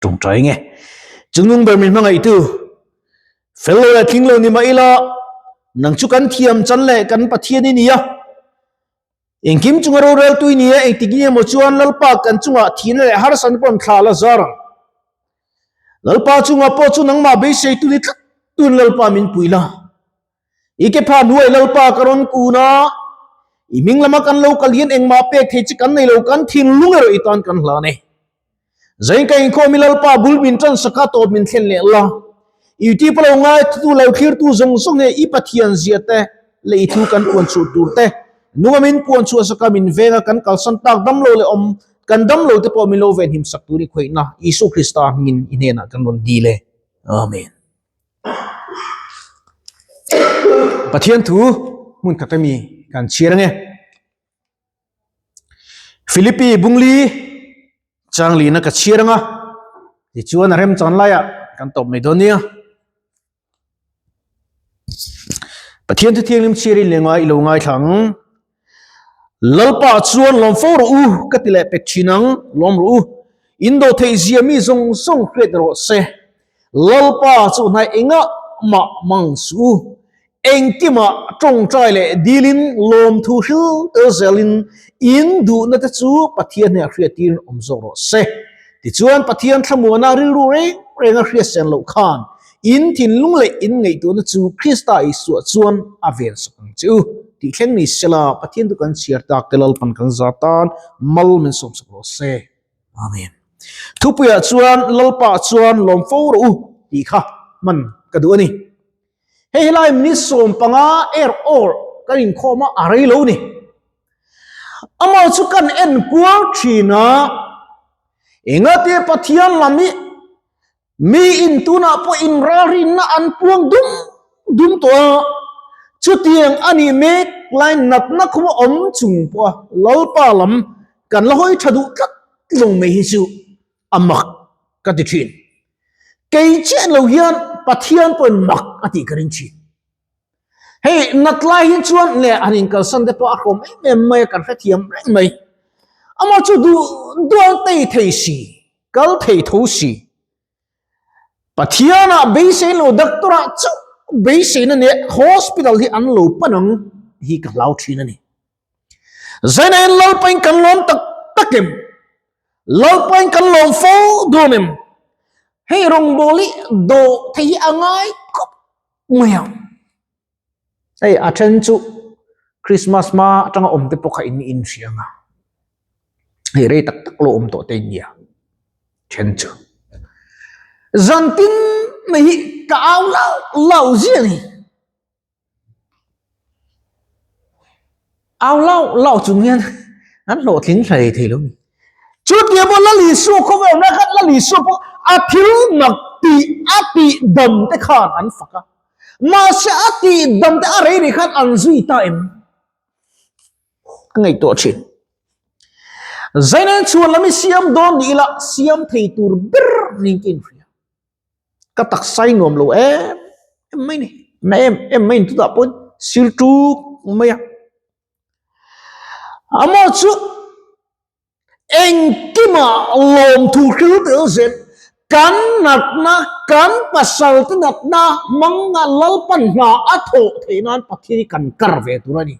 Tawngtai nge? Chungnung ber min hmangaihtu, fel lo leh tling lo ni mah ila, nang chu kan thiam chan leh kan Pathian i ni a. Engkim chunga roreltu i ni a, engtik nge maw chuan Lalpa kan chungah thihna leh harsatna pawh an thlah la zar ang. Lalpa chungah pawh chu nangmah beiseitu ni tlat tun Lalpa min pui la. I ke pha hnuai Lalpa ka rawn kun a, i hming lama kan lo kal hian engmah pek thei che kan nei lo, kan thinlung erawh i tan kan hlan e. Zain ka inkhawm i Lalpa bul min tan sak a, tawp min thlen leh la. I ti pawh lo ngaithatu lo thlirtu zawng zawng nge i Pathian zia te leh i thu kan puan chhuah tur te nunga min puan chhuah sak a, min veng a, kan kalsan tak dam lo leh awm kan dam lo te pawh min lo venhim sak tur i khawihna Isua Krista hmingin i hnenah kan rawn dil e. Amen. Pathian thu hmun khat ami kan chhiar ange. Philippi Bungli changlina ka chhiar anga tichuan a rem chan laiah kan tawp mai dawn nia. Pathian thu thianghlim chhiarin leh ngai i lo ngaithla ang. Lalpa chuan lawm fo rawh u ka ti leh pek thin ang, lawm rawh u. In do theih zia mi zawng zawng hriat rawh se. Lalpa chu hnai engah mah mang suh u. Engkimah tawngtai leh dilin lawmthu hril tel zelin in duhna te chu Pathian hneh hriattir awm zawk rawh se. Tichuan Pathian thlamuana rilru reng renga hriatsen loh khan in thinlung leh in ngaihtuahna chu Krista Isua chuan a ven sak ang che u tih thleng ni sela Pathian chu kan chhiar tak te Lalpan kan za tan mal min sawm sak rawh se. Amen. Thupuiah chuan Lalpa chuan lawm fo rawh u tih kha hman ka duh a ni. Hei helai minute 15 er awr kan inkhawm a, a rei lo ni. Amah chu kan en kual thin a, engati Pathian lam hi mi in tunah pawh inralrinna an puang dum dum tawh a, chutiang a nih mek lai natna khuma awm chung pawha Lalpa lam kan la hawi tha duh tlat lo mai hi chu a mak ka ti thin. Kei chiah lo hian Pathian pawhin mak a tih ka ring thin. Hei nat lai hi chuan leh han inkalsan te pawh a hrawm em em mai a, kan hrethiam reng mai. Amah chu duh dual tei thei si, kal thei tho si. Pathianah beisei lo doctor-ah chauh beiseina nen hospital hi an lo pan ang hi ka hlau thin a ni. Zainain Lalpain kan lawm tak tak em? Lalpain kan lawm fo dawn em? Hei rawngbâwl hi dawh thei hi a ngai khawp mai ang. Hei a then chu Christmas hma atanga awm te pawh kha in in hria ang a. Hei rei tak tak lo awm tawh te in nia. Then chu. Zantin mai hi ka au lau lau zia ni. Au lau lau chung hian an hlawhtling hlei thei lo ni. Chu tia pawh Lal Isua khawvel awmna khan Lal Isua pawh a thil mak tih a tih dam te khan an fak a. Mahse a tih dam te a rei rei khan an zui ta em? Ka ngaihtuah thin. Zainen chhuan lam i siam dawn ni ila siam thei tur ber niin ka inhria. Ka taksa i nuam lo em em mai ni. Na em em mai ni chutah pawhin sil tuk mai a. Amaw chu engkimah lawmthu hril tel zel kan natna kan pasal te natna hmanga Lalpan hna a thawh theih nan Pathian hi kan kar ve tur a ni.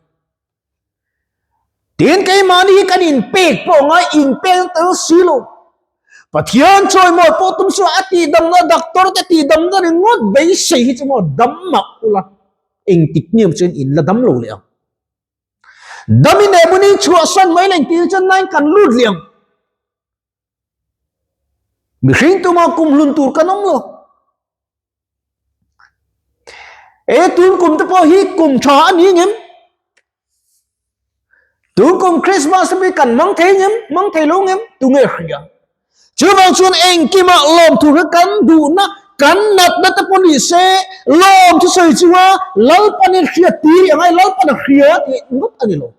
Tin keimahni hi kan inpek pawh ngai inpek tel si lo. Pathian chawimawi pawh tum suah a tihdamna doctor te tihdamna ringawt beisei hi chu maw dam mah ula engtik hniam chuan in la dam lo leh ang. Dam in eh hmun in chhuahsan mai leh engtik chuan nain kan lut leh ang. Mihring tuma kum hlun tur kan awm lo. E tun kum te pawh hi kum tha a ni ngem? Tun kum Christmas hi kan mang thei ngem? Mang thei lo ngem? Tu nge hria? Chuvang chuan engkima lawmthu kha kan duhna, kan natna te pawh ni se, lawmthu sawi chunga Lalpanin hriat tir i angai, Lalpan a hria tih ngawt a ni lo.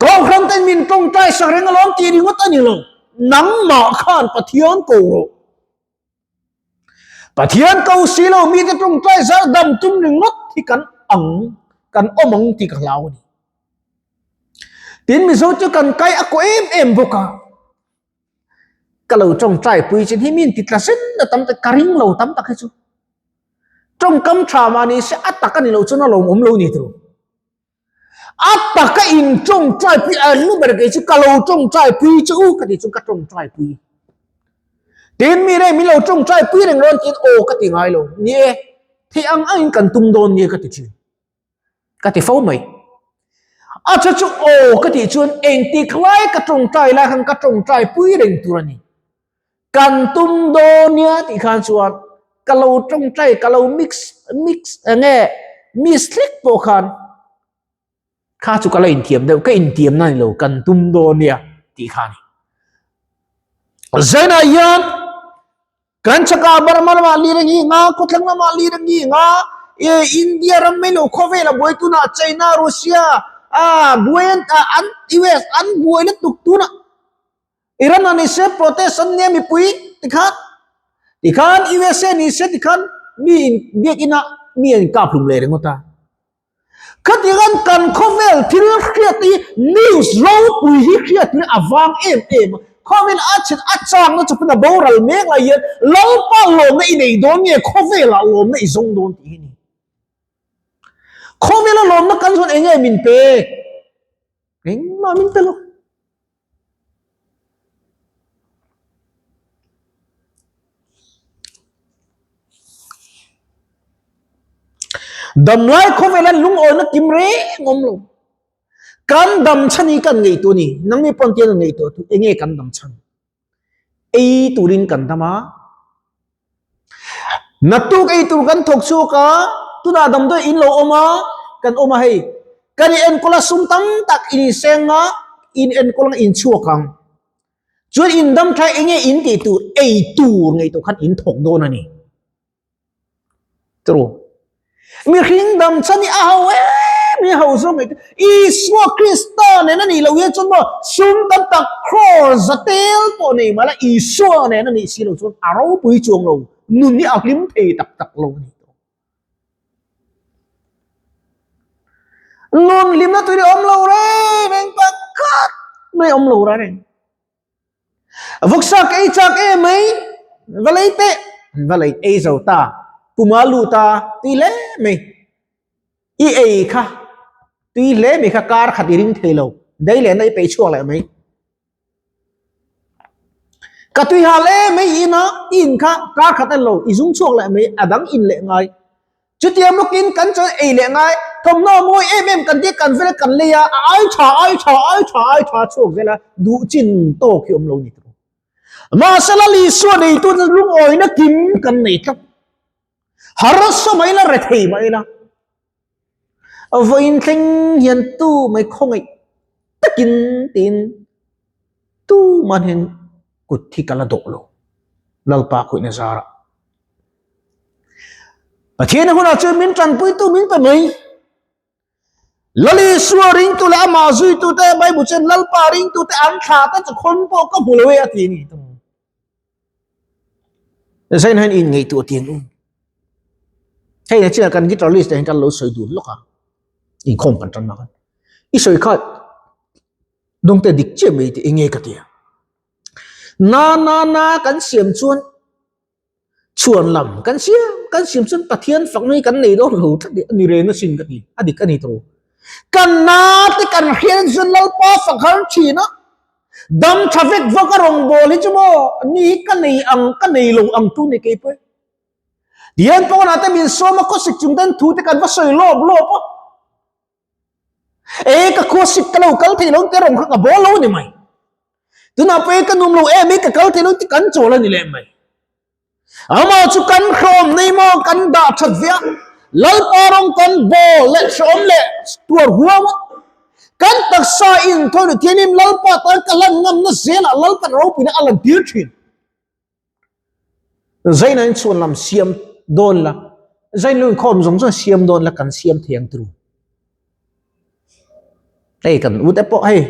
Kohhran ten min tawngtai sak reng alawm tih ringawt a ni lo. Nangmah khan Pathian ko rawh. Pathian ko si lo mite tawngtai zar dam tum ringawt hi kan ang, kan awm ang tih ka hlau a ni. Tin Mizo chu kan kai a kaw em em bawk a. Ka lo tawngtai pui chin hi min ti tla zen na tam tak ka ring lo tam tak hi chu. Tawngkam tha mah ni se a tak a ni lo chuan a lawmawm lo ni tur. A taka in tawngtai pui a hlu ber kei chu ka lo tawngtai pui chu u ka ti chu ka tawngtai pui. Tin mi reng min lo tawngtai pui reng rawn tin aw ka ti ngai lo. Ni e, thei ang angin kan tum dawn nia ka ti thin. Ka ti fo mai. A chu chu aw ka tih chuan engtik lai ka tawngtai lai khan ka tawngtai pui reng tur a ni. Kan tum dawn nia tih khan chuan ka lo tawngtai ka lo mix mix enge miss hlek pawh khan kha chu ka la intiam deuh ka intiam na ni lo kan tum dawn nia tih kha a ni. Zainah hian Kan chakah Burma lamah lir a ngi nga, khawthlang lamah lir a ngi nga, India ram mai lo khawvel a buai tunah China, Russia a buai an an US an buai lutuk tunah Iran ah nise protest an nia mipui tikhan tikhan USA nise tikhan mi in biakin ah mi an inkap hlum leh ringawt a. Khatiang kan khawvel thil hriat hi news ropui hi hriat hi a vang em em a, khawvel a chhin a changna chu pawn a boral mek lai hian Lalpa lawmna i nei dawn nge khawvelah lawmna i zawng dawn tih hi a ni. Khawvela lawmna kan zawn eng nge min pek? Engmah min pe lo. Damlai khawvela lungawina kim reng awm lo. Kan dam chhan hi kan ngaihtuah a ni. Nangni pawn tiang an ngaihtuah tu enge kan dam chhan? Ei turin kan dam a. Naktuk ei tur kan thawk chhuak a, tunah damdawi in lo awm a, kan awm a hei. Kan in enkawl a sum tam tak in inseng a, in enkawl ang in chhuak ang. Chuan in dam tha enge in tih tur, ei tur ngei tawh khan in thawk dawn a ni. True. Mihring dam chhan hi a ho em hi ho zawng mai te. Isua Krista nen a nih loh hian chuan maw sum tam tak crore za tel pawh nei mah la Isua nen a nih si loh chuan a ropui chuang lo, nun hi a hlim thei tak tak lo a ni tawh. Nun hlimna tur hi a awm lo reng reng pakhat mai a awm lo reng. Vawksa ka ei chak em mai, va lei teh, va lei ei zo ta, puma lut a tui hle mai, i ei kha tui hle mai kha kar khat i ring thei lo, dei lehna i peih chhuak leh mai. Ka tui hal em mai in a, i in kha kar khat a ni lo, i zung chhuak leh mai, a dang in leh ngai. Chutiang bawkin kan chawi ei leh ngai, thawmhnaw mawi em em kan tia kan vel kan lei a, a ai tha, ai tha, ai tha, ai tha chhuak zel a, duh chin tawk hi awm lo ni tawh. Mahse Lal Isua neitu chu lungawina kim kan nei tlat. Harsa mai la, rethei mai la, vawiin thleng hian tu mai khawngaih takin tiin tuman hian kut hi ka la dawh lo, Lalpa khuihna zarah. Pathian hunah chuan min tanpuitu min pe mai. Lal Isua ringtu leh amah zuitute Bible chuan Lalpa ringtute an thlah te chu khawn pawh ka hmu lo e a ti a ni. Zain hian in ngaihtuah tiang u. Hei na chian kan guitarist te hian kan lo sawi dun lawk a. Inkhawm kan tan mak. I sawi kha dawngte dik chiah mai te enge ka tia. Na na na kan siam chuan Chhuan lam kan siam kan siam chuan Pathian fakna hi kan nei dawn lo tlat a ni reng asin ka ti, a dik a ni tawh. Kan na te kan hriat chuan Lalpa fak har thin a, dam tha vek vak a rawngbâwl hi chu maw ni hi ka nei ang ka nei lo ang tu ni kei pawh hi. Tihian pawnah te min sawm a khawsik chung ten thu te kan va sawi lawp lawp a. E ka khuasik ka lo kal thei lo te rawng kha ka bawl lo ni mai. Tunah pawh e ka nuam lo em e ka kal thei lo ti kan chawl a ni leh mai. Ama chu kan hrawm nei maw kan dah that ve a, Lalpa rawng kan bawl leh hrawm leh tuar huam a. Kan taksa in thawi thianim Lalpa tan ka lan ngamna zelah Lalpan ropuina a lan tir thin. Zaina in chhuan lam siam dawn la, zain lu inkhawm zawng zawng siam dawn la kan siam thei ang turu. Hei kan u te pawh hei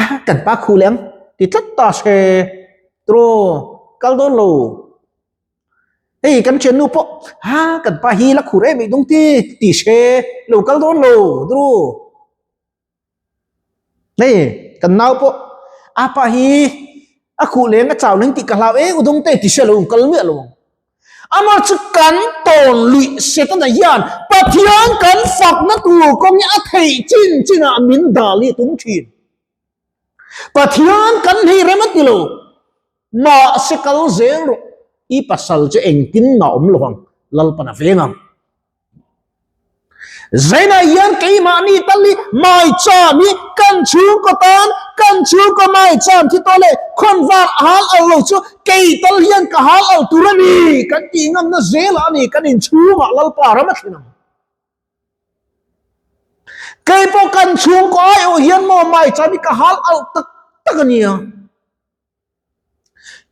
ah kan pa khu leh ang ti tlat ta se turu kal dawn lo. Hei kan thiannu pawh ha kan pa hi la khur em ei dawng ti ti se lo kal dawn lo turu. Hei kan nau pawh apa hi. A khuh leng a chau leng tih ka hlau e udawng te ti hre lo kal miah lo ang. Amah chu kan tawn luih Setana hian Pathian kan fakna tur kawng hi a theih chin chinah min dah leh tum thin. Pathian kan hei rem a ti lo. Mahse kal zel rawh. I pasal chu engtin mah awm lo ang. Lalpan a veng ang. Zainah hian keimahni tal hi maicham hi kan chhungkaw tan, kan chhungkaw maicham thi tawh leh khawnvar a hal al lo chu kei tal hian ka hal al tur a ni kan tih ngamna zelah a ni kan inchhungah Lalpa ram a thlen ang. Kei pawh kan chhungkaw aiawh hian maw maicham hi ka hal al tak tak a nia.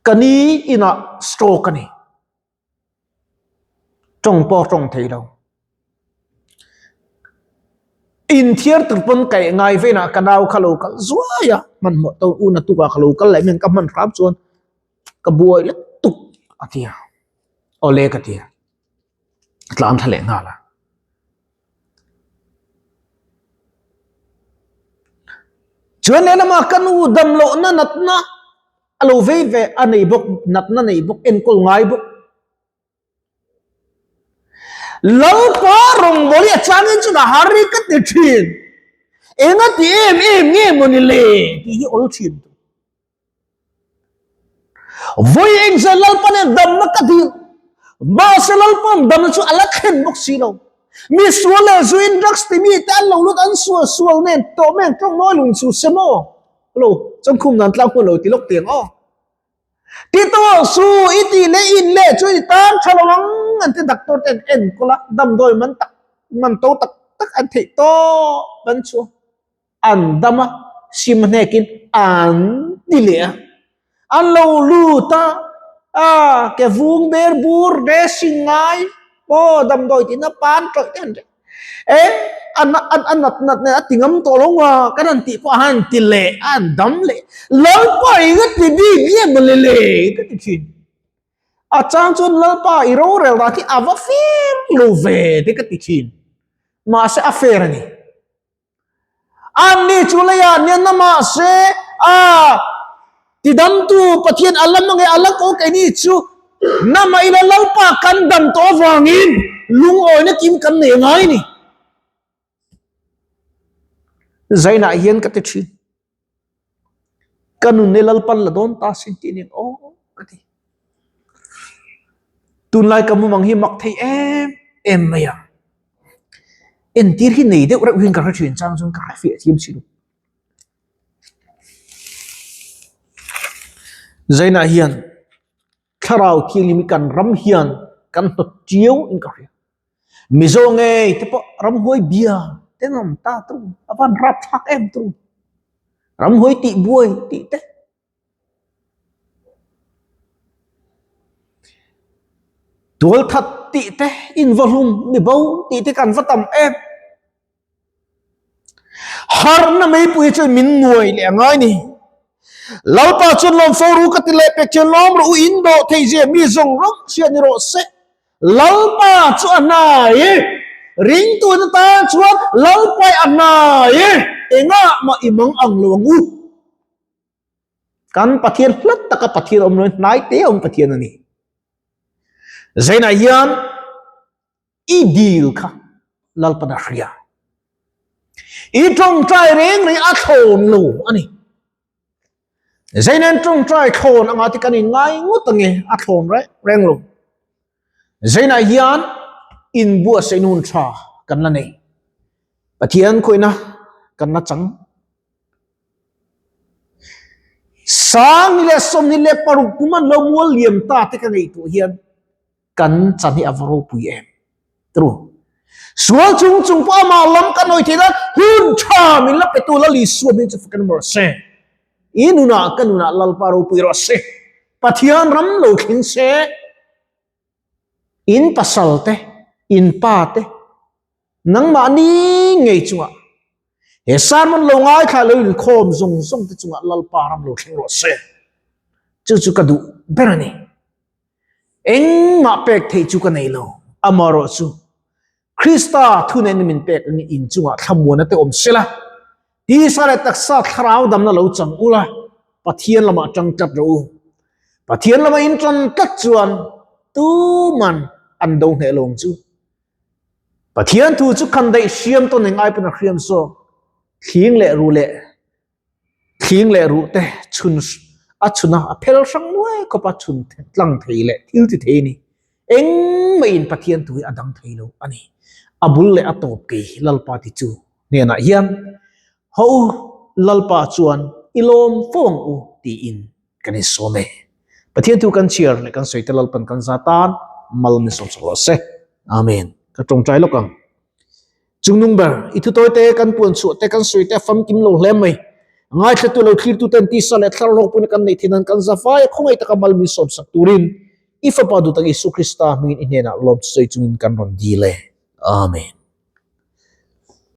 Ka ni inah stroke a ni. Tawng pawh tawng thei lo. Inthiar tur pawn kaih ngai venah ka nau kha lo kal zuai a, hmanhmawh to u natuk ah ka lo kal leh mian ka hman hram chuan ka buai lek tuk a ti a, awle ka ti a, a tlan thla leh nghal a. Chuan lehlamah ka nu damlohna natna a lo vei ve a nei bawk, natna nei bawk, enkawl ngai bawk. Lalpa rawngbawlhi a changin chuan a har hi ka ti thin. Enga ti em em nge mawni le tih hi awl thin tu. Vawi engzah Lalpa nen damna ka dil. Mahse Lalpa'n damna chu a la thlen bawk si lo. Mi sual leh zuin drugs ti mi te an lo lut an sual sual nen tawh men tawng mawi lung chu se maw? Lo, chawngkhum nan tlang hun lo ti lawk tiang aw. Ti tawh su i tih leh in leh chu i tan tha lo ang an ti doctor ten enkawl a damdawi man tak man to tak tak an theih tawp an chhuah. An dam a, sim hnekin an ti leh a. An lo lut a, a ke vung ber bur dressing ngai aw damdawi tina pan tawih te an reh. E a a nat nat nen a ti ngam tawh lo nga kan han tih pawh a han ti leh a han dam leh. Lalpa eng a ti bik nge mawle le ka ti thin. A chang chuan Lalpa i rorel dah khi a va fair lo ve te ka ti thin. Mahse a fair a ni. Anni chu leiah nian na mahse a tidamtu Pathian a la hmangaih a la ko keini chu nama ila Lalpa kan dam tawh avangin lungawina kim kan nei ngai ni. Zainah hian ka ti thin. Ka nun hi Lalpan la dawn ta sin tih nen aw ka ti. Tunlai ka mumang hi mak thei em em mai a. Entir hi nei deuh reuh hian ka hre thin chang chuan ka hre fiah thiam si lo. Zainah hian thlarau thianghlim hi kan ram hian kan hnawt chiau in ka hria. Mizo ngei te pawh ramhuai bia te an awm ta tu a van rapthlak em tu ramhuai tih buai tih te tualthat tih te invahlum mi bo tih te kan va tam em. Harhna meipui chuan min nuai leh a ngai ni. Lalpa chuan lawm fo ru ka ti leh pek chuan lawm rawh u in dawh thei zia mi zawng rawng hriat ni rawh se. Lalpa chu a hnai i ringtute tan chuan Lalpa i a hnai i engah mah i mang ang lo ang u. Kan Pathian hlat taka Pathian awm lo in hnai te awm Pathian a ni. Zainah hian I dil kha Lalpan a hria. I tawngtai reng reng a thlawn lo a ni. Zainen tawngtai thlawn anga te kan inngai ngawt ange a thlawn reng reng lo. Zainah hian inbuatsaih hun tha kan la nei. Pathian khawihna kan la chang. 2026 kum an lo mual liam ta te ka ngaihtuah hian kan chan hi a va ropui em tru sual chung chung pawh amah lam kan hawi theih nan hun tha min la petu Lal Isua hming chu fakin rawh se i nunah ka nunah Lalpa ropui rawh se Pathian ram lo thleng se in pasal te in pa te nangmahni ngei chungah he sermon lo ngaithla lo inkhawm zawng zawng te chungah Lalpa ram lo thleng rawh se chu chu ka duh ber a ni. Engmah pek theih chu ka nei lo. Amaherawh chu, Krista thuneihna min pek angin in chungah thlamuana te awm sela, tisa leh taksa thlarau damna lo chang ula. Pathian lamah ṭang tlat rawh u. Pathian lama in ṭan tlat chuan tuman an do hneh lo ang chu. Pathian thu chu khan daih hriam tawn eng ai pawn a hriam zawk. Thling leh ruh leh thling leh ruh te chhun a chhun a, a phel hrang nuai khawp a chhun tlang thei leh thil ti thei a ni. Engmah in Pathian thu hi a dang thei lo a ni. A bul leh a tawp kei Lalpa ti chu hnenah hian Ho u, Lalpa chuan i lawm fo ang u tiin kan insawm e. Pathian thu kan chhiar leh kan sawi te Lalpan kan za tan mal min sawm chak rawh se. Amen. Ka tawngtai lawk ang. Chungnung ber, i thutawi te kan puan chhuah te kan sawi te a famkim lo hle mai. Ngaithlatu lo thlirtu ten tisa leh thlar hlawkpuina kan neih thin an kan za fai a khawngaih taka mal min sawm sak turin i Fapa duh tak Isu Krista hmingin i hnenah lawm sawi chungin kan rawn dil e. Amen.